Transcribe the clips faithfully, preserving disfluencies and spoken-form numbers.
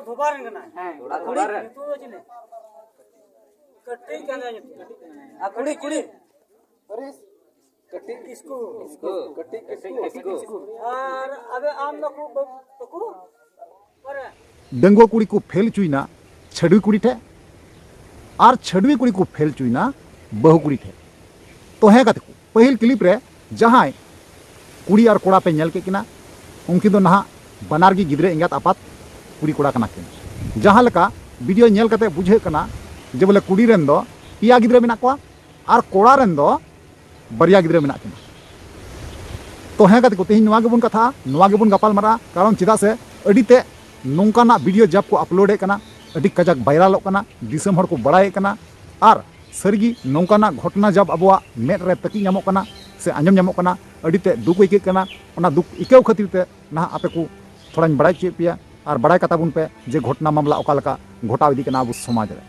ᱫᱷᱚᱵᱟ ᱨᱮᱱ ᱠᱟᱱᱟᱭ᱾ ᱦᱮᱸ, ᱠᱚᱲᱟ ᱫᱷᱚᱵᱟ ᱨᱮᱱ᱾ ᱧᱩᱛᱩᱢ ᱫᱚ ᱪᱤᱞᱤ? ᱠᱟᱹᱴᱤᱡ ᱠᱟᱱᱟᱭ ᱧᱩᱛᱩᱢ᱾ ᱟᱨ ᱠᱩᱲᱤ, ᱠᱩᱲᱤ? ᱠᱤᱥᱠᱩ᱾ ᱠᱤᱥᱠᱩ᱾ ᱠᱟᱹᱴᱤᱡ ᱠᱤᱥᱠᱩ᱾ ᱟᱨ ᱟᱵᱮ, ᱟᱢ ᱫᱚ ᱠᱚ ᱵᱟᱹᱵᱩ ᱛᱟᱠᱚ? ᱚᱠᱟᱨᱮ? ᱰᱟᱺᱜᱩᱣᱟᱹ ᱠᱩᱲᱤ ᱠᱚ ᱯᱷᱮᱞ ᱦᱚᱪᱚᱭᱮᱱᱟ ᱪᱷᱟᱹᱰᱣᱤ ᱠᱩᱲᱤ ᱴᱷᱮᱱ, ᱟᱨ ᱪᱷᱟᱹᱰᱣᱤ ᱠᱩᱲᱤ ᱠᱚ ᱯᱷᱮᱞ ᱦᱚᱪᱚᱭᱮᱱᱟ ᱵᱟᱹᱦᱩ ᱠᱩᱲᱤ ᱴᱷᱮᱱ᱾ ᱛᱚ ᱦᱮᱸ ᱜᱟᱛᱮ ᱠᱚ, ᱯᱟᱹᱦᱤᱞ ᱠᱞᱤᱯ ᱨᱮ ᱡᱟᱦᱟᱸᱭ ᱠᱩᱲᱤ ᱟᱨ ᱠᱚᱲᱟ ᱯᱮ ᱧᱮᱞ ᱠᱮᱫ ᱠᱤᱱᱟ, ᱩᱱᱠᱤᱱ ᱫᱚ ᱱᱟᱦᱟᱜ ᱵᱟᱱᱟᱨ ᱜᱮ ᱜᱤᱫᱽᱨᱟᱹ ᱮᱸᱜᱟᱛ ᱟᱯᱟᱛ ᱠᱩᱲᱤ ᱠᱚᱲᱟ ᱠᱟᱱᱟ ᱠᱤᱱ᱾ ᱡᱟᱦᱟᱸ ᱞᱮᱠᱟ ᱵᱷᱤᱰᱤᱭᱳ ᱧᱮᱞ ᱠᱟᱛᱮ ᱵᱩᱡᱷᱟᱹᱜ ᱠᱟᱱᱟ ᱡᱮ ᱵᱚᱞᱮ ᱠᱩᱲᱤ ᱨᱮᱱ ᱫᱚ ᱯᱮᱭᱟ ᱜᱤᱫᱽᱨᱟᱹ ᱢᱮᱱᱟᱜ ᱠᱚᱣᱟ ᱟᱨ ᱠᱚᱲᱟ ᱨᱮᱱ ᱫᱚ ᱵᱟᱨᱭᱟ ᱜᱤᱫᱽᱨᱟᱹ ᱢᱮᱱᱟᱜ ᱠᱤᱱᱟ᱾ ᱛᱚ ᱦᱮᱸ ᱜᱟᱛᱮ ᱠᱚ, ᱛᱮᱦᱮᱧ ᱱᱚᱣᱟ ᱜᱮᱵᱚᱱ ᱠᱟᱛᱷᱟᱜᱼᱟ, ᱱᱚᱣᱟ ᱜᱮᱵᱚᱱ ᱜᱟᱯᱟᱞ ᱢᱟᱨᱟᱜᱼᱟ, ᱠᱟᱨᱚᱱ ᱪᱮᱫᱟᱜ ᱥᱮ ᱟᱹᱰᱤ ᱛᱮ ᱱᱚᱝᱠᱟᱱᱟᱜ ᱵᱷᱤᱰᱤᱭᱳ ᱡᱟᱵ ᱠᱚ ᱟᱯᱞᱳᱰᱮᱫ ᱠᱟᱱᱟ, ᱟᱹᱰᱤ ᱠᱟᱡᱟᱠ ᱵᱷᱟᱭᱨᱟᱞᱚᱜ ᱠᱟᱱᱟ, ᱫᱤᱥᱚᱢ ᱦᱚᱲ ᱠᱚ ᱵᱟᱲᱟᱭᱮᱫ ᱠᱟᱱᱟ, ᱟᱨ ᱥᱟᱹᱨᱤᱜᱮ ᱱᱚᱝᱠᱟᱱᱟᱜ ᱜᱷᱚᱴᱚᱱᱟ ᱡᱟᱵ ᱟᱵᱚᱣᱟᱜ ᱢᱮᱫ ᱨᱮ ᱛᱟᱹᱠᱤᱡ ᱧᱟᱢᱚᱜ ᱠᱟᱱᱟ ᱥᱮ ᱟᱸᱡᱚᱢ ᱧᱟᱢᱚᱜ ᱠᱟᱱᱟ, ᱟᱹᱰᱤ ᱛᱮ ᱫᱩᱠ ᱟᱹᱭᱠᱟᱹᱜ ᱠᱟᱱᱟ᱾ ᱚᱱᱟ ᱫᱩᱠ ᱟᱹᱭᱠᱟᱹᱣ ᱠᱷᱟᱹᱛᱤᱨ ᱛᱮ ᱱᱟᱦᱟᱜ ᱟᱯᱮ ᱠᱚ ᱛᱷᱚᱲᱟᱧ ᱵᱟᱲᱟᱭ ᱦᱚᱪᱚᱭᱮᱫ ᱯᱮᱭᱟ, ᱟᱨ ᱵᱟᱲᱟᱭ ᱠᱟᱛᱟ ᱵᱚᱱ ᱯᱮ ᱡᱮ ᱜᱷᱚᱴᱚᱱᱟ ᱢᱟᱢᱞᱟ ᱚᱠᱟ ᱞᱮᱠᱟ ᱜᱷᱚᱴᱟᱣ ᱤᱫᱤᱜ ᱠᱟᱱᱟ ᱟᱵᱚ ᱥᱚᱢᱟᱡᱽ ᱨᱮ᱾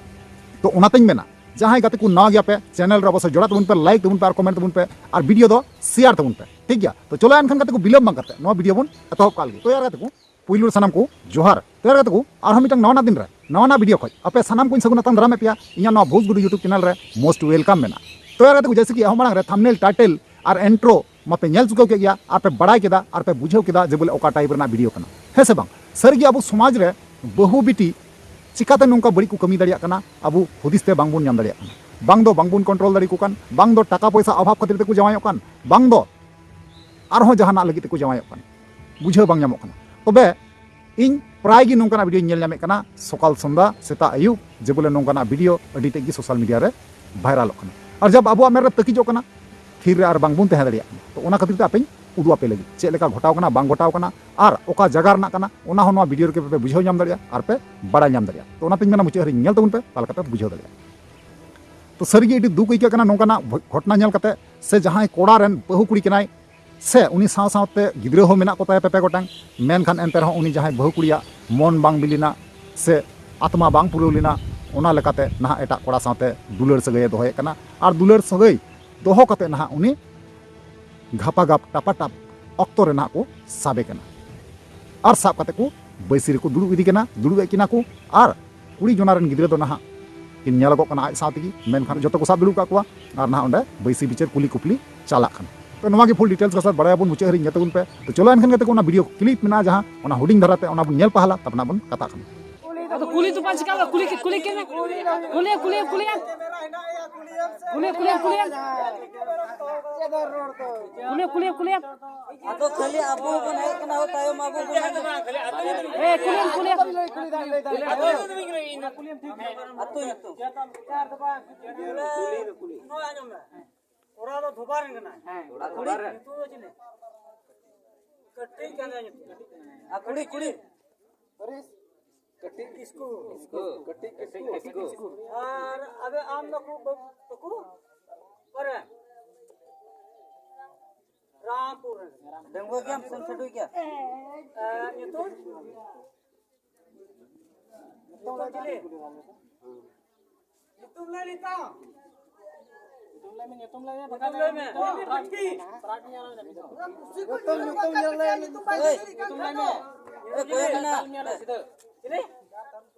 ᱛᱚ ᱚᱱᱟᱛᱮᱧ ᱢᱮᱱᱟ, ᱡᱟᱦᱟᱸᱭ ᱜᱟᱛᱮ ᱠᱚ ᱱᱟᱣᱟ ᱜᱮᱭᱟ ᱯᱮ, ᱪᱮᱱᱮᱞ ᱨᱮ ᱚᱵᱚᱥᱥᱳᱭ ᱡᱚᱲᱟᱣ ᱛᱟᱵᱚᱱ ᱯᱮ, ᱞᱟᱭᱤᱠ ᱛᱟᱵᱚᱱ ᱯᱮ ᱟᱨ ᱠᱚᱢᱮᱱᱴ ᱛᱟᱵᱚᱱ ᱯᱮ ᱟᱨ ᱵᱷᱤᱰᱤᱭᱳ ᱫᱚ ᱥᱮᱭᱟᱨ ᱛᱟᱵᱚᱱ ᱯᱮ, ᱴᱷᱤᱠ ᱜᱮᱭᱟ? ᱛᱚ ᱪᱚᱞᱚ ᱮᱱᱠᱷᱟᱱ ᱜᱟᱛᱮ ᱠᱚ, ᱵᱤᱞᱚᱢ ᱵᱟᱝ ᱠᱟᱛᱮ ᱱᱚᱣᱟ ᱵᱷᱤᱰᱤᱭᱳ ᱵᱚᱱ ᱮᱛᱚᱦᱚᱵ ᱠᱟᱜ ᱞᱮᱜᱮ᱾ ᱛᱚ ᱭᱟᱨ ᱜᱟᱛᱮ ᱠᱚ, ᱯᱩᱭᱞᱩ ᱨᱮ ᱥᱟᱱᱟᱢ ᱠᱚ ᱡᱚᱦᱟᱨ᱾ ᱛᱚ ᱭᱟᱨ ᱜᱟᱛᱮ ᱠᱚ, ᱟᱨᱦᱚᱸ ᱢᱤᱫᱴᱟᱝ ᱱᱟᱣᱟᱱᱟᱜ ᱫᱤᱱ ᱨᱮ ᱱᱟᱣᱟᱱᱟᱜ ᱵᱷᱤᱰᱤᱭᱳ ᱠᱷᱚᱡ ᱟᱯᱮ ᱥᱟᱱᱟᱢ ᱠᱚᱧ ᱥᱟᱹᱜᱩᱱ ᱟᱛᱟᱝ ᱫᱟᱨᱟᱢᱮᱫ ᱯᱮᱭᱟ ᱤᱧᱟᱹᱜ ᱱᱚᱣᱟ ᱵᱷᱳᱡᱽ ᱜᱩᱰᱩ YouTube ᱪᱮᱱᱮᱞ ᱨᱮ most welcome ᱢᱮᱱᱟᱜᱼᱟ᱾ ᱛᱚ ᱭᱟᱨ ᱜᱟᱛᱮ ᱠᱚ, ᱡᱮᱭᱥᱮ ᱠᱤ ᱮᱦᱚᱵ ᱢᱟᱲᱟᱝ ᱨᱮ ᱛᱷᱟᱢᱵᱽᱱᱮᱞ, ᱴᱟᱭᱴᱮᱞ ᱟᱨ ᱤᱱᱴᱨᱳ ᱢᱟᱯᱮ ᱧᱮᱞ ᱪᱩᱠᱟᱹᱣ ᱠᱮᱫ ᱜᱮᱭᱟ ᱟᱨ ᱯᱮ ᱵᱟᱲᱟᱭ ᱠᱮᱫᱟ ᱟᱨ ᱯᱮ ᱵᱩᱡᱷᱟᱹᱣ ᱠᱮᱫᱟ ᱡᱮ ᱵᱚᱞᱮ ᱚᱠᱟ ᱴᱟᱭᱤᱯ ᱨᱮᱱᱟᱜ ᱵᱷᱤᱰᱤᱭᱳ ᱠᱟᱱᱟ, ᱦᱮᱸ ᱥᱮ ᱵᱟᱝ? ᱥᱟᱹᱨᱤᱜᱮ ᱟᱵᱚ ᱥᱚᱢᱟᱡᱽ ᱨᱮ ᱵᱟᱹᱦᱩ ᱵᱤᱴᱤ ᱪᱤᱠᱟᱛᱮ ᱱᱚᱝᱠᱟ ᱵᱟᱹᱲᱤᱡ ᱠᱚ ᱠᱟᱹᱢᱤ ᱫᱟᱲᱮᱭᱟᱜ ᱠᱟᱱᱟ, ᱟᱵᱚ ᱦᱩᱫᱤᱥ ᱛᱮ ᱵᱟᱝᱵᱚᱱ ᱧᱟᱢ ᱫᱟᱲᱮᱭᱟᱜ ᱠᱟᱱᱟ᱾ ᱵᱟᱝ ᱫᱚ ᱵᱟᱝᱵᱚᱱ ᱠᱚᱱᱴᱨᱳᱞ ᱫᱟᱲᱮᱭᱟᱠᱚ ᱠᱟᱱ, ᱵᱟᱝ ᱫᱚ ᱴᱟᱠᱟ ᱯᱚᱭᱥᱟ ᱚᱵᱷᱟᱵ ᱠᱷᱟᱹᱛᱤᱨ ᱛᱮᱠᱚ ᱡᱟᱶᱟᱭᱚᱜ ᱠᱟᱱ, ᱵᱟᱝ ᱫᱚ ᱟᱨᱦᱚᱸ ᱡᱟᱦᱟᱱᱟᱜ ᱞᱟᱹᱜᱤᱫ ᱛᱮᱠᱚ ᱡᱟᱶᱟᱭᱚᱜ ᱠᱟᱱᱟ, ᱵᱩᱡᱷᱟᱹᱣ ᱵᱟᱝ ᱧᱟᱢᱚᱜ ᱠᱟᱱᱟ᱾ ᱛᱚᱵᱮ ᱤᱧ ᱯᱨᱟᱭ ᱜᱮ ᱱᱚᱝᱠᱟᱱᱟᱜ ᱵᱷᱤᱰᱤᱭᱳᱧ ᱧᱮᱞ ᱧᱟᱢᱮᱫ ᱠᱟᱱᱟ ᱥᱚᱠᱟᱞ ᱥᱚᱱᱫᱷᱟ ᱥᱮᱛᱟᱜ ᱟᱹᱭᱩᱵ, ᱡᱮ ᱵᱚᱞᱮ ᱱᱚᱝᱠᱟᱱᱟᱜ ᱵᱷᱤᱰᱤᱭᱳ ᱟᱹᱰᱤ ᱛᱮᱫ ᱜᱮ ᱥᱳᱥᱟᱞ ᱢᱤᱰᱤᱭᱟ ᱨᱮ ᱵᱷᱟᱭᱨᱟᱞᱚᱜ ᱠᱟᱱᱟ᱾ ᱟᱨ ᱡᱟᱵ ᱟᱵᱚᱣᱟᱜ ᱢᱮᱫ ᱨᱮ ᱛᱟᱹᱠᱤᱡᱚᱜ ᱠᱟᱱᱟ, ᱛᱷᱤᱨ ᱨᱮ ᱟᱨ ᱵᱟᱝᱵᱚᱱ ᱛᱟᱦᱮᱸ ᱫᱟᱲᱮᱭᱟᱜ ᱠᱟᱱᱟ᱾ ᱛᱚ ᱚᱱᱟ ᱠᱷᱟᱹᱛᱤᱨ ᱛᱮ ᱟᱯᱮᱧ ᱩᱫᱩᱜ ᱟᱯᱮ ᱞᱟᱹᱜᱤᱫ ᱪᱮᱫ ᱞᱮᱠᱟ ᱜᱷᱚᱴᱟᱣ ᱠᱟᱱᱟ, ᱵᱟᱝ ᱜᱷᱚᱴᱟᱣ ᱠᱟᱱᱟ, ᱟᱨ ᱚᱠᱟ ᱡᱟᱭᱜᱟ ᱨᱮᱱᱟᱜ ᱠᱟᱱᱟ, ᱚᱱᱟ ᱦᱚᱸ ᱱᱚᱣᱟ ᱵᱷᱤᱰᱤᱭᱳ ᱨᱮᱜᱮ ᱯᱮ ᱵᱩᱡᱷᱟᱹᱣ ᱧᱟᱢ ᱫᱟᱲᱮᱭᱟᱜᱼᱟ ᱟᱨ ᱯᱮ ᱵᱟᱲᱟᱭ ᱧᱟᱢ ᱫᱟᱲᱮᱭᱟᱜᱼᱟ᱾ ᱛᱚ ᱚᱱᱟᱛᱮᱧ ᱢᱮᱱᱟ ᱢᱩᱪᱟᱹᱫ ᱦᱟᱹᱨᱤᱡ ᱧᱮᱞ ᱛᱟᱵᱚᱱ ᱯᱮ, ᱚᱠᱟ ᱞᱮᱠᱟ ᱯᱮ ᱵᱩᱡᱷᱟᱹᱣ ᱫᱟᱲᱮᱭᱟᱜᱼᱟ᱾ ᱛᱚ ᱥᱟᱹᱨᱤᱜᱮ ᱟᱹᱰᱤ ᱫᱩᱠ ᱟᱹᱭᱠᱟᱹᱜ ᱠᱟᱱᱟ ᱱᱚᱝᱠᱟᱱᱟᱜ ᱜᱷᱚ-, ᱜᱷᱚᱴᱚᱱᱟ ᱧᱮᱞ ᱠᱟᱛᱮ, ᱥᱮ ᱡᱟᱦᱟᱸᱭ ᱠᱚᱲᱟ ᱨᱮᱱ ᱵᱟᱹᱦᱩ ᱠᱩᱲᱤ ᱠᱟᱱᱟᱭ, ᱥᱮ ᱩᱱᱤ ᱥᱟᱶ ᱥᱟᱶᱛᱮ ᱜᱤᱫᱽᱨᱟᱹ ᱦᱚᱸ ᱢᱮᱱᱟᱜ ᱠᱚᱛᱟᱭᱟ ᱯᱮ ᱯᱮ ᱜᱚᱴᱟᱝ, ᱢᱮᱱᱠᱷᱟᱱ ᱮᱱᱛᱮ ᱨᱮᱦᱚᱸ ᱩᱱᱤ ᱡᱟᱦᱟᱸᱭ ᱵᱟᱹᱦᱩ ᱠᱩᱲᱤᱭᱟᱜ ᱢᱚᱱ ᱵᱟᱝ ᱵᱤᱞᱤᱱᱟ ᱥᱮ ᱟᱛᱢᱟ ᱵᱟᱝ ᱯᱩᱨᱟᱹᱣ ᱞᱮᱱᱟ, ᱚᱱᱟ ᱞᱮᱠᱟᱛᱮ ᱱᱟᱦᱟᱜ ᱮᱴᱟᱜ ᱠᱚᱲᱟ ᱥᱟᱶᱛᱮ ᱫᱩᱞᱟᱹᱲ ᱥᱟᱹᱜᱟᱹᱭᱮ ᱫᱚᱦᱚᱭᱮᱫ ᱠᱟᱱᱟ᱾ ᱟᱨ ᱫᱩᱞᱟᱹᱲ ᱥᱟᱹᱜᱟᱹᱭ ᱫᱚᱦᱚ ᱠᱟᱛᱮ ᱱᱟᱦᱟᱜ ᱩᱱᱤ ᱜᱷᱟᱯᱟᱜᱟᱯ ᱴᱟᱯᱟᱴᱟᱯ ᱚᱠᱛᱚ ᱨᱮ ᱱᱟᱦᱟᱜ ᱠᱚ ᱥᱟᱵᱮ ᱠᱟᱱᱟ ᱟᱨ ᱥᱟᱵ ᱠᱟᱛᱮ ᱠᱚ ᱵᱟᱹᱭᱥᱤ ᱨᱮᱠᱚ ᱫᱩᱲᱩᱵ ᱤᱫᱤ ᱠᱟᱱᱟ, ᱫᱩᱲᱩᱵ ᱮᱫ ᱠᱤᱱᱟ ᱠᱚ᱾ ᱟᱨ ᱠᱩᱲᱤ ᱡᱚᱱᱟ ᱨᱮᱱ ᱜᱤᱫᱽᱨᱟᱹ ᱫᱚ ᱱᱟᱦᱟᱜ ᱠᱤᱱ ᱧᱮᱞᱚᱜᱚᱜ ᱠᱟᱱᱟ ᱟᱡ ᱥᱟᱶ ᱛᱮᱜᱮ, ᱢᱮᱱᱠᱷᱟᱱ ᱡᱚᱛᱚ ᱠᱚ ᱥᱟᱵ ᱫᱩᱲᱩᱵ ᱠᱟᱜ ᱠᱚᱣᱟ᱾ ᱟᱨ ᱱᱟᱦᱟᱜ ᱚᱸᱰᱮ ᱵᱟᱹᱭᱥᱤ ᱵᱤᱪᱟᱹᱨ ᱠᱩᱞᱤ ᱠᱩᱯᱞᱤ ᱪᱟᱞᱟᱜ ᱠᱟᱱᱟ᱾ ᱛᱚ, ᱱᱚᱣᱟ ᱜᱮ full details ᱠᱚ ᱥᱟᱨ ᱵᱟᱲᱟᱭᱟᱵᱚᱱ, ᱢᱩᱪᱟᱹᱫ ᱦᱟᱹᱨᱤᱡ ᱧᱮᱞ ᱛᱟᱵᱚᱱ ᱯᱮ᱾ ᱛᱚ ᱪᱚᱞᱚ ᱮᱱᱠᱷᱟᱱ ᱜᱟᱛᱮ ᱠᱚ, ᱚᱱᱟ video clip ᱢᱮᱱᱟᱜᱼᱟ ᱡᱟᱦᱟᱸ, ᱚᱱᱟ ᱦᱩᱰᱤᱧ ᱫᱷᱟᱨᱟ ᱛᱮ ᱚᱱᱟ ᱵᱚᱱ ᱧᱮᱞ ᱯᱟᱦᱞᱟ, ᱛᱟᱨᱯᱚᱨ ᱱᱟᱦᱟᱜ ᱵᱚᱱ ᱠᱟᱛᱷᱟᱜ ᱠᱟᱱᱟ᱾ ᱟᱫᱚ ᱠᱩᱞᱤ ᱫᱚ ᱵᱟᱝ ᱪᱤᱠᱟᱹᱜᱼᱟ, ᱠᱩᱞᱤ ᱠᱮ-, ᱠᱩᱞᱤ ᱠᱮᱫ ᱢᱮ᱾ ᱠᱩᱞᱤ, ᱠᱩᱞᱤ, ᱠᱩᱞᱤᱭᱮᱢ᱾ ᱠᱩᱞᱤ, ᱠᱩᱞᱤ, ᱠᱩᱞᱤᱭᱮᱢ᱾ ᱠᱩᱞᱤ, ᱠᱩᱞᱤ, ᱠᱩᱞᱤᱭᱮᱢ᱾ ᱟᱫᱚ ᱠᱷᱟᱹᱞᱤ ᱟᱵᱚ ᱵᱚᱱ ᱦᱮᱡ ᱠᱟᱱᱟ, ᱦᱳ, ᱛᱟᱭᱚᱢ ᱟᱵᱚ ᱵᱚᱱ ᱦᱮᱡ ᱠᱟᱱᱟ᱾ ᱮ, ᱠᱩᱞᱤᱭᱮᱢ, ᱠᱩᱞᱤᱭᱮᱢ᱾ ᱟᱹᱛᱩ ᱧᱩᱛᱩᱢ᱾ ᱠᱚᱲᱟ ᱫᱚ ᱫᱷᱚᱵᱟ ᱨᱮᱱ ᱠᱟᱱᱟᱭ᱾ ᱠᱩᱲᱤ? ᱧᱩᱛᱩᱢ ᱫᱚ ᱪᱤᱞᱤ? ᱠᱟᱹᱴᱤᱡ ᱠᱟᱱᱟᱭ ᱧᱩᱛᱩᱢ᱾ ᱟᱨ ᱠᱩᱲᱤ, ᱠᱩᱲᱤ? ᱠᱟᱹᱴᱤᱡ ᱠᱤᱥᱠᱩ᱾ ᱠᱤᱥᱠᱩ᱾ ᱠᱟᱹᱴᱤᱡ ᱠᱤᱥᱠᱩ᱾ ᱟᱨ ᱟᱵᱮ, ᱟᱢ ᱫᱚ ᱠᱚ ᱵᱟᱹᱵᱩ ᱛᱟᱠᱚ? ᱚᱠᱟᱨᱮ? ᱨᱟᱢᱯᱩᱨ ᱨᱮ᱾ ᱰᱟᱺᱜᱩᱣᱟᱹ ᱜᱮᱭᱟᱢ ᱥᱮᱢ ᱪᱷᱟᱹᱰᱩᱭ ᱜᱮᱭᱟ? ᱮ, ᱧᱩᱛᱩᱢ? ᱧᱩᱛᱩᱢ ᱪᱤᱞᱤ? ᱧᱩᱛᱩᱢ ᱞᱟᱹᱭ ᱞᱮ ᱛᱟᱢ᱾ ᱧᱩᱛᱩᱢ ᱞᱟᱹᱭ ᱢᱮ, ᱧᱩᱛᱩᱢ ᱞᱟᱹᱭ ᱢᱮ, ᱵᱟᱠᱷᱟᱱ ᱧᱩᱛᱩᱢ ᱞᱟᱹᱭ ᱢᱮ᱾ ᱯᱨᱟᱭᱤᱡᱽ, ᱯᱨᱟᱭᱤᱡᱽ ᱧᱟᱢ ᱟᱢ ᱱᱤᱛᱚᱜ᱾ ᱧᱩᱛᱩᱢ, ᱧᱩᱛᱩᱢ ᱧᱮᱞ ᱞᱮ, ᱧᱩᱛᱩᱢ ᱵᱟᱭ ᱞᱟᱹᱭ ᱞᱮᱠᱷᱟᱱ ᱧᱩᱛᱩᱢ ᱞᱟᱹᱭ ᱢᱮ᱾ ᱧᱩᱛᱩᱢ ᱧᱮᱞ ᱞᱮ ᱥᱤᱫᱷᱟᱹ᱾ ᱪᱤᱞᱤ?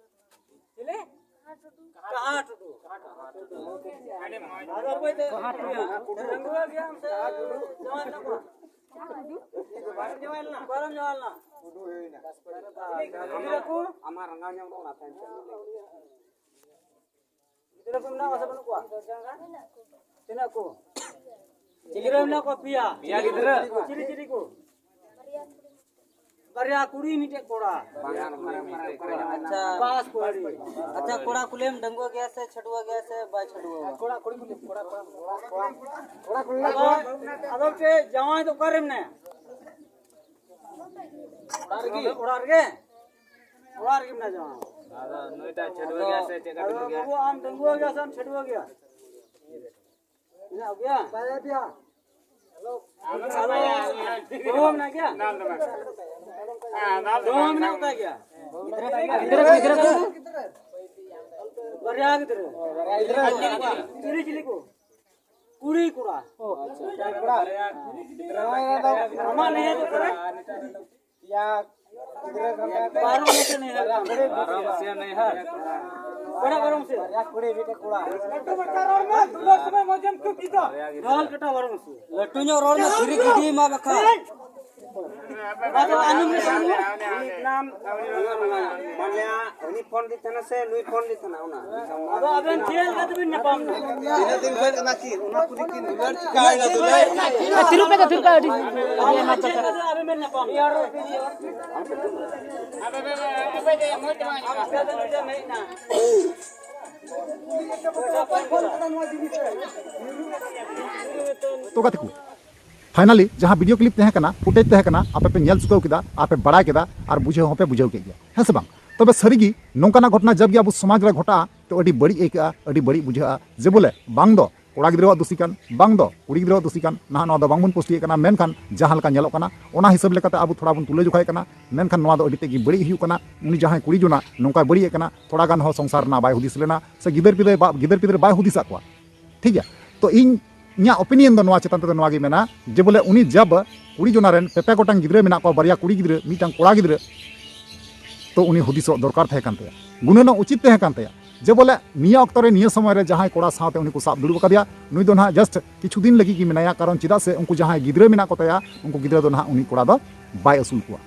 ᱪᱤᱞᱤ? ᱠᱟᱦᱟ ᱴᱩᱰᱩ᱾ ᱟᱫᱚ ᱚᱠᱚᱭ ᱛᱮ? ᱰᱟᱺᱜᱩᱣᱟᱹ ᱜᱮᱭᱟᱢ ᱥᱮ ᱡᱟᱶᱟᱭ ᱮᱱᱟ ᱠᱚ? ᱚᱠᱟᱨᱮᱢ ᱡᱟᱶᱟᱭ ᱞᱮᱱᱟ? ᱚᱠᱟᱨᱮᱢ ᱡᱟᱶᱟᱭ ᱞᱮᱱᱟ? ᱜᱤᱫᱽᱨᱟᱹ ᱠᱚ? ᱟᱢᱟᱜ ᱨᱟᱸᱜᱟᱣ ᱧᱟᱢ ᱠᱚ ᱚᱱᱟ ᱛᱟᱭᱚᱢ ᱛᱮ᱾ ᱜᱤᱫᱽᱨᱟᱹ ᱠᱚ ᱢᱮᱱᱟᱜ ᱠᱚᱣᱟ ᱥᱮ ᱵᱟᱹᱱᱩᱜ ᱠᱚᱣᱟ? ᱛᱤᱱᱟᱹᱜ ᱠᱚ? ᱜᱤᱫᱽᱨᱟᱹ ᱢᱮᱱᱟᱜ ᱠᱚᱣᱟ ᱯᱮᱭᱟ᱾ ᱯᱮᱭᱟ ᱜᱤᱫᱽᱨᱟᱹ᱾ ᱪᱤᱞᱤ ᱪᱤᱞᱤ ᱠᱚ? ᱵᱟᱨᱭᱟ ᱠᱩᱲᱤ, ᱢᱤᱫᱴᱮᱡ ᱠᱚᱲᱟ᱾ ᱟᱪᱪᱷᱟ᱾ ᱵᱟᱥ ᱠᱚ ᱟᱹᱰᱤ᱾ ᱟᱪᱪᱷᱟ, ᱠᱚᱲᱟ ᱠᱩᱞᱤᱭᱮᱢ, ᱰᱟᱺᱜᱩᱣᱟᱹ ᱜᱮᱭᱟ ᱥᱮ ᱪᱷᱟᱹᱰᱩᱣᱟᱹ ᱜᱮᱭᱟ ᱥᱮ ᱵᱟᱭ ᱪᱷᱟᱹᱰᱩᱣᱟᱹ? ᱠᱚᱲᱟ ᱠᱩᱲᱤ ᱠᱩᱞᱤ, ᱠᱚᱲᱟ, ᱠᱚᱲᱟ, ᱠᱚᱲᱟ, ᱠᱚᱲᱟ ᱠᱩᱞᱤ᱾ ᱟᱫᱚ, ᱟᱫᱚ ᱪᱮᱫ, ᱡᱟᱶᱟᱭ ᱫᱚ ᱚᱠᱟᱨᱮ ᱢᱮᱱᱟᱭᱟ? ᱚᱲᱟᱜ ᱨᱮᱜᱮ᱾ ᱚᱲᱟᱜ ᱨᱮᱜᱮ? ᱚᱲᱟᱜ ᱨᱮᱜᱮ ᱢᱮᱱᱟᱭᱟ ᱡᱟᱶᱟᱭ᱾ ᱟᱫᱚ ᱱᱩᱭ ᱫᱚ ᱪᱷᱟᱹᱰᱩᱣᱟᱹ ᱜᱮᱭᱟ ᱥᱮ ᱪᱮᱫ ᱞᱮᱠᱟ ᱟᱫᱚ ᱪᱷᱟᱹᱰᱩᱣᱟᱹ ᱜᱮᱭᱟ? ᱵᱟᱹᱵᱩ, ᱟᱢ ᱰᱟᱺᱜᱩᱣᱟᱹ ᱜᱮᱭᱟ ᱥᱮ ᱟᱢ ᱪᱷᱟᱹᱰᱩᱣᱟᱹ ᱜᱮᱭᱟ? ᱢᱮᱱᱟᱜ ᱜᱮᱭᱟ? ᱵᱟᱭ ᱜᱮᱭᱟ᱾ ᱟᱫᱚ ᱵᱟᱹᱦᱩ ᱢᱮᱱᱟᱜ ᱜᱮᱭᱟ? ᱵᱟᱹᱦᱩ ᱢᱮᱱᱟᱜ ᱛᱟᱭ ᱜᱮᱭᱟ? ᱜᱤᱫᱽᱨᱟᱹ, ᱜᱤᱫᱽᱨᱟᱹ ᱠᱚ? ᱵᱟᱨᱭᱟ ᱜᱤᱫᱽᱨᱟᱹ᱾ ᱪᱤᱞᱤ ᱪᱤᱞᱤ ᱠᱚ? ᱠᱩᱲᱤ ᱠᱚᱲᱟ᱾ ᱚ, ᱟᱪᱪᱷᱟ᱾ ᱠᱚᱲᱟ᱾ ᱟᱢᱟᱜ ᱱᱤᱭᱟᱹ ᱫᱚ ᱚᱠᱟᱨᱮ? ᱭᱟ, ᱵᱟᱨᱚ ᱢᱟᱥᱮ ᱱᱟᱹᱭᱦᱟᱨ᱾ ᱵᱟᱨᱚ ᱢᱟᱥᱮ ᱱᱟᱹᱭᱦᱟᱨ᱾ ᱵᱟᱨᱚ ᱢᱟᱥᱮ᱾ ᱞᱟᱹᱴᱩ ᱵᱟᱪᱪᱟ ᱨᱚᱲ ᱢᱮ, ᱫᱩᱞᱟᱹᱲ ᱥᱚᱢᱚᱭ ᱢᱚᱡᱮᱢ ᱪᱩᱯ ᱠᱮᱫᱟ᱾ ᱰᱷᱚᱞ ᱠᱟᱴᱟ ᱵᱟᱨᱚ ᱢᱟᱥᱮ᱾ ᱞᱟᱹᱴᱩ ᱧᱚᱜ ᱨᱚᱲ ᱢᱮ, ᱫᱷᱤᱨᱤ ᱜᱤᱰᱤ ᱢᱟ ᱵᱟᱠᱷᱟᱱ᱾ ᱟᱫᱚ ᱟᱸᱡᱚᱢ ᱢᱮ, ᱟᱸᱡᱚᱢ ᱢᱮ᱾ ᱢᱟᱱᱮ ᱩᱱᱤ ᱯᱷᱳᱱ ᱫᱤ ᱛᱟᱦᱮᱱᱟ ᱥᱮ ᱱᱩᱭ ᱯᱷᱳᱱ ᱫᱤ ᱛᱟᱦᱮᱱᱟ ᱚᱱᱟ? ᱟᱫᱚ ᱟᱵᱮᱱ ᱪᱮᱫ ᱞᱮᱠᱟ ᱛᱮᱵᱮᱱ ᱧᱟᱯᱟᱢ ᱮᱱᱟ? ᱛᱤᱱᱟᱹᱜ ᱫᱤᱱ ᱠᱷᱚᱱ ᱠᱟᱱᱟ ᱠᱤ? ᱚᱱᱟ ᱠᱩᱞᱤ ᱠᱤᱱ ᱨᱩᱣᱟᱹᱲ ᱪᱤᱠᱟ ᱦᱩᱭᱩᱜᱼᱟ ᱫᱩᱞᱟᱹᱲ? ᱛᱤᱨᱩᱯ ᱯᱮ ᱫᱚ ᱛᱤᱨᱩᱯ ᱯᱮ ᱟᱹᱰᱤ ᱟᱹᱰᱤ ᱟᱭᱢᱟ ᱪᱮᱫ ᱞᱮᱠᱟ ᱛᱮ ᱟᱵᱮᱱ ᱵᱮᱱ ᱧᱟᱯᱟᱢ ᱮᱱᱟ? ᱛᱚ ᱜᱟᱛᱮ ᱠᱚ, finally ᱡᱟᱦᱟᱸ video clip ᱛᱟᱦᱮᱸ ᱠᱟᱱᱟ, footage ᱛᱟᱦᱮᱸ ᱠᱟᱱᱟ, ᱟᱯᱮ ᱯᱮ ᱧᱮᱞ ᱪᱩᱠᱟᱹᱣ ᱠᱮᱫᱟ, ᱟᱨ ᱯᱮ ᱵᱟᱲᱟᱭ ᱠᱮᱫᱟ, ᱟᱨ ᱵᱩᱡᱷᱟᱹᱣ ᱦᱚᱸᱯᱮ ᱵᱩᱡᱷᱟᱹᱣ ᱠᱮᱫ ᱜᱮᱭᱟ, ᱦᱮᱸ ᱥᱮ ᱵᱟᱝ? ᱛᱚᱵᱮ ᱥᱟᱹᱨᱤᱜᱮ ᱱᱚᱝᱠᱟᱱᱟᱜ ᱜᱷᱚᱴᱚᱱᱟ ᱡᱟᱵ ᱜᱮ ᱟᱵᱚ ᱥᱚᱢᱟᱡᱽ ᱨᱮ ᱜᱷᱚᱴᱟᱜᱼᱟ, ᱛᱚ ᱟᱹᱰᱤ ᱵᱟᱹᱲᱤᱡ ᱟᱹᱭᱠᱟᱹᱜᱼᱟ, ᱟᱹᱰᱤ ᱵᱟᱹᱲᱤᱡ ᱵᱩᱡᱷᱟᱹᱜᱼᱟ, ᱡᱮ ᱵᱚᱞᱮ ᱵᱟᱝ ᱫᱚ ᱠᱚᱲᱟ ᱜᱤᱫᱽᱨᱟᱹᱣᱟᱜ ᱫᱳᱥᱤ ᱠᱟᱱ, ᱵᱟᱝ ᱫᱚ ᱠᱩᱲᱤ ᱜᱤᱫᱽᱨᱟᱹᱣᱟᱜ ᱫᱳᱥᱤ ᱠᱟᱱ᱾ ᱱᱟᱦᱟᱜ ᱱᱚᱣᱟ ᱫᱚ ᱵᱟᱝᱵᱚᱱ ᱯᱩᱥᱴᱤᱭᱮᱫ ᱠᱟᱱᱟ, ᱢᱮᱱᱠᱷᱟᱱ ᱡᱟᱦᱟᱸ ᱞᱮᱠᱟ ᱧᱮᱞᱚᱜ ᱠᱟᱱᱟ, ᱚᱱᱟ ᱦᱤᱥᱟᱹᱵ ᱞᱮᱠᱟᱛᱮ ᱟᱵᱚ ᱛᱷᱚᱲᱟ ᱵᱚᱱ ᱛᱩᱞᱟᱹ ᱡᱚᱠᱷᱟᱭᱮᱫ ᱠᱟᱱᱟ᱾ ᱢᱮᱱᱠᱷᱟᱱ ᱱᱚᱣᱟ ᱫᱚ ᱟᱹᱰᱤ ᱛᱮᱫ ᱜᱮ ᱵᱟᱹᱲᱤᱡ ᱦᱩᱭᱩᱜ ᱠᱟᱱᱟ᱾ ᱩᱱᱤ ᱡᱟᱦᱟᱸᱭ ᱠᱩᱲᱤ ᱡᱚᱱᱟ ᱱᱚᱝᱠᱟᱭ ᱵᱟᱹᱲᱤᱡ ᱮᱫ ᱠᱟᱱᱟ, ᱛᱷᱚᱲᱟ ᱜᱟᱱ ᱦᱚᱸ ᱥᱚᱝᱥᱟᱨ ᱨᱮᱱᱟᱜ ᱵᱟᱭ ᱦᱩᱫᱤᱥ ᱞᱮᱱᱟ, ᱥᱮ ᱜᱤᱫᱟᱹᱨ ᱯᱤᱫᱟᱹᱨ ᱵᱟ-, ᱜᱤᱫᱟᱹᱨ ᱯᱤᱫᱟᱹᱨ ᱵᱟᱭ ᱦᱩᱫᱤᱥᱟᱜ ᱠᱚᱣᱟ᱾ ᱴᱷᱤᱠ ᱜᱮᱭᱟ, ᱛᱚ ᱤᱧ, ᱤᱧᱟᱹᱜ opinion ᱫᱚ ᱱᱚᱣᱟ ᱪᱮᱛᱟᱱ ᱨᱮᱫᱚ ᱱᱚᱣᱟ ᱜᱮ ᱢᱮᱱᱟᱜᱼᱟ, ᱡᱮ ᱵᱚᱞᱮ ᱩᱱᱤ ᱡᱟᱵ ᱠᱩᱲᱤ ᱡᱚᱱᱟ ᱨᱮᱱ ᱯᱮ ᱯᱮ ᱜᱚᱴᱟᱝ ᱜᱤᱫᱽᱨᱟᱹ ᱢᱮᱱᱟᱜ ᱠᱚᱣᱟ, ᱵᱟᱨᱭᱟ ᱠᱩᱲᱤ ᱜᱤᱫᱽᱨᱟᱹ, ᱢᱤᱫᱴᱟᱝ ᱠᱚᱲᱟ ᱜᱤᱫᱽᱨᱟᱹ, ᱛᱚ ᱩᱱᱤ ᱦᱩᱫᱤᱥᱚᱜ ᱫᱚᱨᱠᱟᱨ ᱛᱟᱦᱮᱸ ᱠᱟᱱ ᱛᱟᱭᱟ, ᱜᱩᱱᱟᱹᱱᱚᱜ ᱩᱪᱤᱛ ᱛᱟᱦᱮᱸ ᱠᱟᱱ ᱛᱟᱭᱟ, ᱡᱮ ᱵᱚᱞᱮ ᱱᱤᱭᱟᱹ ᱚᱠᱛᱚ ᱨᱮ, ᱱᱤᱭᱟᱹ ᱥᱚᱢᱚᱭ ᱨᱮ ᱡᱟᱦᱟᱸᱭ ᱠᱚᱲᱟ ᱥᱟᱶᱛᱮ ᱩᱱᱤ ᱠᱚ ᱥᱟᱵ ᱫᱩᱲᱩᱵ ᱟᱠᱟᱫᱮᱭᱟ, ᱱᱩᱭ ᱫᱚ ᱱᱟᱦᱟᱜ just ᱠᱤᱪᱷᱩ ᱫᱤᱱ ᱞᱟᱹᱜᱤᱫ ᱜᱮ ᱢᱮᱱᱟᱭᱟ᱾ ᱠᱟᱨᱚᱱ ᱪᱮᱫᱟᱜ ᱥᱮ ᱩᱱᱠᱩ ᱡᱟᱦᱟᱸᱭ ᱜᱤᱫᱽᱨᱟᱹ ᱢᱮᱱᱟᱜ ᱠᱚ ᱛᱟᱭᱟ, ᱩᱱᱠᱩ ᱜᱤᱫᱽᱨᱟᱹ ᱫᱚ ᱱᱟᱦᱟᱜ ᱩᱱᱤ ᱠᱚᱲᱟ ᱫᱚ ᱵᱟᱭ ᱟᱹᱥᱩᱞ ᱠᱚᱣᱟ᱾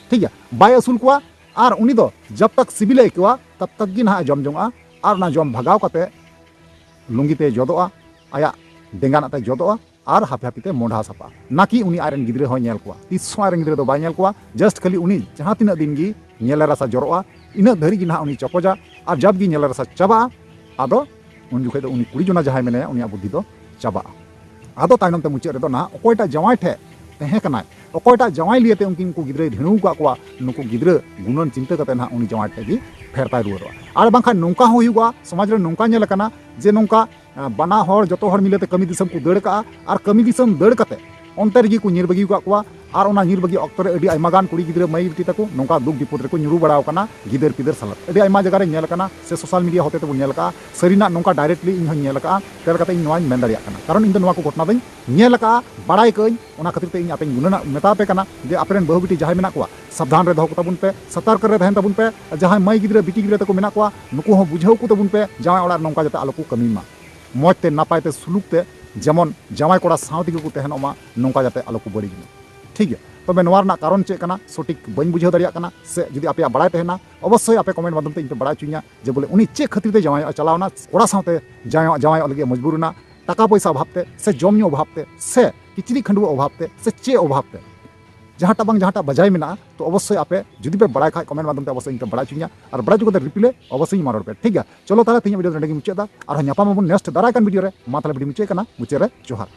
ᱴᱷᱤᱠ ᱜᱮᱭᱟ, ᱵᱟᱭ ᱟᱹᱥᱩᱞ ᱠᱚᱣᱟ᱾ ᱟᱨ ᱩᱱᱤ ᱫᱚ ᱡᱟᱵ ᱛᱟᱠ ᱥᱤᱵᱤᱞᱮ ᱟᱹᱭᱠᱟᱹᱣᱟ, ᱛᱟᱵ ᱛᱟᱠ ᱜᱮ ᱱᱟᱦᱟᱜ ᱮ ᱡᱚᱢ ᱡᱚᱝᱚᱜᱼᱟ᱾ ᱟᱨ ᱚᱱᱟ ᱡᱚᱢ ᱵᱷᱟᱜᱟᱣ ᱠᱟᱛᱮ ᱞᱩᱝᱜᱤ ᱛᱮ ᱡᱚᱫᱚᱜᱼᱟ, ᱟᱭᱟᱜ ᱰᱮᱸᱜᱟᱱᱟᱜ ᱛᱮ ᱡᱚᱫᱚᱜᱼᱟ, ᱟᱨ ᱦᱟᱯᱮ ᱦᱟᱯᱮ ᱛᱮ ᱢᱚᱸᱰᱷᱟ ᱥᱟᱯᱷᱟ᱾ ᱱᱟᱠᱤ ᱩᱱᱤ ᱟᱡᱨᱮᱱ ᱜᱤᱫᱽᱨᱟᱹ ᱦᱚᱸᱭ ᱧᱮᱞ ᱠᱚᱣᱟ, ᱛᱤᱥ ᱦᱚᱸ ᱟᱡᱨᱮᱱ ᱜᱤᱫᱽᱨᱟᱹ ᱫᱚ ᱵᱟᱭ ᱧᱮᱞ ᱠᱚᱣᱟ᱾ Just ᱠᱷᱟᱹᱞᱤ ᱩᱱᱤ ᱡᱟᱦᱟᱸ ᱛᱤᱱᱟᱹᱜ ᱫᱤᱱ ᱜᱮ ᱧᱮᱞᱮ ᱨᱟᱥᱟ ᱡᱚᱨᱚᱜᱼᱟ, ᱤᱱᱟᱹᱜ ᱫᱷᱟᱹᱨᱤᱡ ᱜᱮ ᱱᱟᱦᱟᱜ ᱩᱱᱤ ᱪᱚᱠᱚᱡᱟ᱾ ᱟᱨ ᱡᱟᱵ ᱜᱮ ᱧᱮᱞᱮ ᱨᱟᱥᱟ ᱪᱟᱵᱟᱜᱼᱟ, ᱟᱫᱚ ᱩᱱ ᱡᱚᱠᱷᱚᱡ ᱫᱚ ᱩᱱᱤ ᱠᱩᱲᱤ ᱡᱚᱱᱟ ᱡᱟᱦᱟᱸᱭ ᱢᱮᱱᱟᱭᱟ, ᱩᱱᱤᱭᱟᱜ ᱵᱩᱫᱽᱫᱷᱤ ᱫᱚ ᱪᱟᱵᱟᱜᱼᱟ᱾ ᱟᱫᱚ ᱛᱟᱭᱱᱚᱢ ᱛᱮ ᱢᱩᱪᱟᱹᱫ ᱨᱮᱫᱚ ᱱᱟᱦᱟᱜ ᱚᱠᱚᱭᱴᱟᱜ ᱡᱟᱶᱟᱭ ᱴᱷᱮᱡ ᱛᱟᱦᱮᱸ ᱠᱟᱱᱟᱭ, ᱚᱠᱚᱭᱴᱟᱜ ᱡᱟᱶᱟᱭ ᱞᱤᱭᱟᱹ ᱛᱮ ᱩᱱᱠᱤᱱ ᱠᱚ ᱜᱤᱫᱽᱨᱟᱹᱭ ᱫᱷᱤᱬᱟᱹᱣ ᱟᱠᱟᱫ ᱠᱚᱣᱟ, ᱱᱩᱠᱩ ᱜᱤᱫᱽᱨᱟᱹ ᱜᱩᱱᱟᱹᱱ ᱪᱤᱱᱛᱟᱹ ᱠᱟᱛᱮ ᱱᱟᱦᱟᱜ ᱩᱱᱤ ᱡᱟᱶᱟᱭ ᱴᱷᱮᱡ ᱜᱮ ᱯᱷᱮᱨᱛᱟᱭ ᱨᱩᱣᱟᱹᱲᱚᱜᱼᱟ᱾ ᱟᱨ ᱵᱟᱝᱠᱷᱟᱱ ᱱᱚᱝᱠᱟ ᱦᱚᱸ ᱦᱩᱭᱩᱜᱼᱟ, ᱥᱚᱢᱟᱡᱽ ᱨᱮ ᱱᱚᱝᱠᱟ ᱧᱮᱞ ᱟᱠᱟᱱᱟ ᱡᱮ ᱱᱚᱝᱠᱟ ᱟᱸ, ᱵᱟᱱᱟ ᱦᱚᱲ, ᱡᱚᱛᱚ ᱦᱚᱲ ᱢᱤᱞᱮ ᱛᱮ ᱠᱟᱹᱢᱤ ᱫᱤᱥᱚᱢ ᱠᱚ ᱫᱟᱹᱲ ᱠᱟᱜᱼᱟ᱾ ᱟᱨ ᱠᱟᱹᱢᱤ ᱫᱤᱥᱚᱢ ᱫᱟᱹᱲ ᱠᱟᱛᱮ ᱚᱱᱛᱮ ᱨᱮᱜᱮ ᱠᱚ ᱧᱤᱨ ᱵᱟᱹᱜᱤ ᱟᱠᱟᱫ ᱠᱚᱣᱟ᱾ ᱟᱨ ᱚᱱᱟ ᱧᱤᱨ ᱵᱟᱹᱜᱤ ᱚᱠᱛᱚ ᱨᱮ ᱟᱹᱰᱤ ᱟᱭᱢᱟ ᱜᱟᱱ ᱠᱩᱲᱤ ᱜᱤᱫᱽᱨᱟᱹ ᱢᱟᱹᱭ ᱵᱤᱴᱤ ᱛᱟᱠᱚ ᱱᱚᱝᱠᱟ ᱫᱩᱠ ᱵᱤᱯᱚᱫ ᱨᱮᱠᱚ ᱧᱩᱨᱩ ᱵᱟᱲᱟᱣ ᱠᱟᱱᱟ ᱜᱤᱫᱟᱹᱨ ᱯᱤᱫᱟᱹᱨ ᱥᱟᱞᱟᱜ᱾ ᱟᱹᱰᱤ ᱟᱭᱢᱟ ᱡᱟᱭᱜᱟ ᱨᱮ ᱧᱮᱞ ᱟᱠᱟᱱᱟ ᱥᱮ ᱥᱳᱥᱟᱞ ᱢᱤᱰᱤᱭᱟ ᱦᱚᱛᱮ ᱛᱮᱵᱚᱱ ᱧᱮᱞ ᱟᱠᱟᱫᱼᱟ, ᱥᱟᱹᱨᱤᱱᱟᱜ ᱱᱚᱝᱠᱟ ᱰᱟᱭᱨᱮᱠᱴᱞᱤ ᱤᱧ ᱦᱚᱸᱧ ᱧᱮᱞ ᱟᱠᱟᱫᱼᱟ᱾ ᱪᱮᱫ ᱞᱮᱠᱟᱛᱮ ᱤᱧ ᱱᱚᱣᱟᱧ ᱢᱮᱱ ᱫᱟᱲᱮᱭᱟᱜ ᱠᱟᱱᱟ? ᱠᱟᱨᱚᱱ ᱤᱧ ᱫᱚ ᱱᱚᱣᱟ ᱠᱚ ᱜᱷᱚᱴᱚᱱᱟ ᱫᱚᱧ ᱧᱮᱞ ᱟᱠᱟᱫᱼᱟ, ᱵᱟᱲᱟᱭ ᱠᱟᱹᱜᱼᱟᱹᱧ᱾ ᱚᱱᱟ ᱠᱷᱟᱹᱛᱤᱨ ᱛᱮ ᱤᱧ ᱟᱯᱮᱧ ᱜᱩᱱᱟᱹᱱᱟᱜ ᱢᱮᱛᱟ ᱯᱮ ᱠᱟᱱᱟ ᱡᱮ ᱟᱯᱮᱨᱮᱱ ᱵᱟᱹᱦᱩ ᱵᱤᱴᱤ ᱡᱟᱦᱟᱸᱭ ᱢᱮᱱᱟᱜ ᱠᱚᱣᱟ, ᱥᱟᱵᱫᱷᱟᱱ ᱨᱮ ᱫᱚᱦᱚ ᱠᱚ ᱛᱟᱵᱚᱱ ᱯᱮ, ᱥᱚᱛᱚᱨᱠ ᱨᱮ ᱛᱟᱦᱮᱱ ᱛᱟᱵᱚᱱ ᱯᱮ᱾ ᱡᱟᱦᱟᱸᱭ ᱢᱟᱹᱭ ᱜᱤᱫᱽᱨᱟᱹ ᱵᱤᱴᱤ ᱜᱤᱫᱽᱨᱟᱹ ᱛᱟᱠᱚ ᱢᱮᱱᱟᱜ ᱠᱚᱣᱟ, ᱱᱩᱠᱩ ᱦᱚᱸ ᱵᱩᱡᱷᱟᱹᱣ ᱠᱚ ᱛᱟᱵᱚᱱ ᱯᱮ, ᱡᱟᱶᱟᱭ ᱚᱲᱟᱜ ᱨᱮ ᱱᱚᱝᱠᱟ ᱡᱟᱛᱮ ᱟᱞᱚ ᱠᱚ ᱠᱟᱹᱢᱤ ᱢᱟ, ᱢᱚᱡᱽ ᱛᱮ ᱱᱟᱯᱟᱭ ᱛᱮ ᱥᱩᱞᱩᱠ ᱛᱮ ᱡᱮᱢᱚᱱ ᱡᱟᱶᱟᱭ ᱠᱚᱲᱟ ᱥᱟᱶ ᱛᱮᱜᱮ ᱠᱚ ᱛᱟᱦᱮᱱᱚᱜ ᱢᱟ, ᱱᱚᱝᱠᱟ ᱡᱟᱛᱮ ᱟᱞᱚ ᱠᱚ ᱵᱟᱹᱲᱤᱡ ᱢᱟ᱾ ᱴᱷᱤᱠ ᱜᱮᱭᱟ, ᱛᱚᱵᱮ ᱱᱚᱣᱟ ᱨᱮᱱᱟᱜ ᱠᱟᱨᱚᱱ ᱪᱮᱫ ᱠᱟᱱᱟ ᱥᱚᱴᱷᱤᱠ ᱵᱟᱹᱧ ᱵᱩᱡᱷᱟᱹᱣ ᱫᱟᱲᱮᱭᱟᱜ ᱠᱟᱱᱟ, ᱥᱮ ᱡᱩᱫᱤ ᱟᱯᱮᱭᱟᱜ ᱵᱟᱲᱟᱭ ᱛᱟᱦᱮᱱᱟ ᱚᱵᱚᱥᱥᱳᱭ ᱟᱯᱮ ᱠᱚᱢᱮᱱᱴ ᱢᱟᱫᱽᱫᱷᱚᱢ ᱛᱮ ᱤᱧ ᱯᱮ ᱵᱟᱲᱟᱭ ᱦᱚᱪᱚᱧᱟ ᱡᱮ ᱵᱚᱞᱮ ᱩᱱᱤ ᱪᱮᱫ ᱠᱷᱟᱹᱛᱤᱨ ᱛᱮ ᱡᱟᱶᱟᱭᱚᱜ ᱮ ᱪᱟᱞᱟᱣᱱᱟ, ᱠᱚᱲᱟ ᱥᱟᱶᱛᱮ ᱡᱟᱶᱟᱭᱚᱜ, ᱡᱟᱶᱟᱭᱚᱜ ᱞᱟᱹᱜᱤᱫ ᱮ ᱢᱚᱡᱽᱵᱩᱨ ᱮᱱᱟ, ᱴᱟᱠᱟ ᱯᱚᱭᱥᱟ ᱚᱵᱷᱟᱵ ᱛᱮ ᱥᱮ ᱡᱚᱢ ᱧᱩ ᱚᱵᱷᱟᱵ ᱛᱮ ᱥᱮ ᱠᱤᱪᱨᱤᱡ ᱠᱷᱟᱹᱰᱩᱣᱟᱹ ᱚᱵᱷᱟᱵ ᱛᱮ ᱥᱮ ᱪᱮᱫ ᱚᱵᱷᱟᱵ ᱛᱮ, ᱡᱟᱦᱟᱸᱴᱟᱜ ᱵᱟᱝ ᱡᱟᱦᱟᱸᱴᱟᱜ ᱵᱟᱡᱟᱭ ᱢᱮᱱᱟᱜᱼᱟ᱾ ᱛᱚ ᱚᱵᱚᱥᱥᱳᱭ ᱟᱯᱮ ᱡᱩᱫᱤ ᱯᱮ ᱵᱟᱲᱟᱭ ᱠᱷᱟᱡ ᱠᱚᱢᱮᱱᱴ ᱢᱟᱫᱽᱫᱷᱚᱢ ᱛᱮ ᱚᱵᱚᱥᱥᱳᱭ ᱤᱧ ᱯᱮ ᱵᱟᱲᱟᱭ ᱦᱚᱪᱚᱧᱟ, ᱟᱨ ᱵᱟᱲᱟᱭ ᱦᱚᱪᱚ ᱠᱟᱛᱮ ᱨᱤᱯᱞᱟᱭ ᱚᱵᱚᱥᱥᱳᱭ ᱤᱧ ᱮᱢᱟ ᱨᱩᱣᱟᱹᱲ ᱯᱮ᱾ ᱴᱷᱤᱠ ᱜᱮᱭᱟ, ᱪᱚᱞᱚ ᱛᱟᱦᱚᱞᱮ ᱛᱮᱦᱮᱧᱟᱜ ᱵᱷᱤᱰᱤᱭᱳ ᱫᱚ ᱱᱚᱸᱰᱮ ᱜᱮ ᱢᱩᱪᱟᱹᱫ ᱫᱟ᱾ ᱟᱨᱦᱚᱸ ᱧᱟᱯᱟᱢ ᱟᱵᱚᱱ ᱱᱮᱠᱥᱴ ᱫᱟᱨᱟᱭ ᱠᱟᱱ ᱵᱷᱤᱰᱤᱭᱳ ᱨᱮ᱾ ᱢᱟ ᱛᱟᱦᱚᱞᱮ ᱵᱷᱤᱰᱤᱭᱳ ᱢᱩᱪᱟᱹᱫ ᱠᱟᱱᱟ, ᱢᱩᱪᱟᱹᱫ ᱨᱮ ᱡᱚᱦᱟᱨ᱾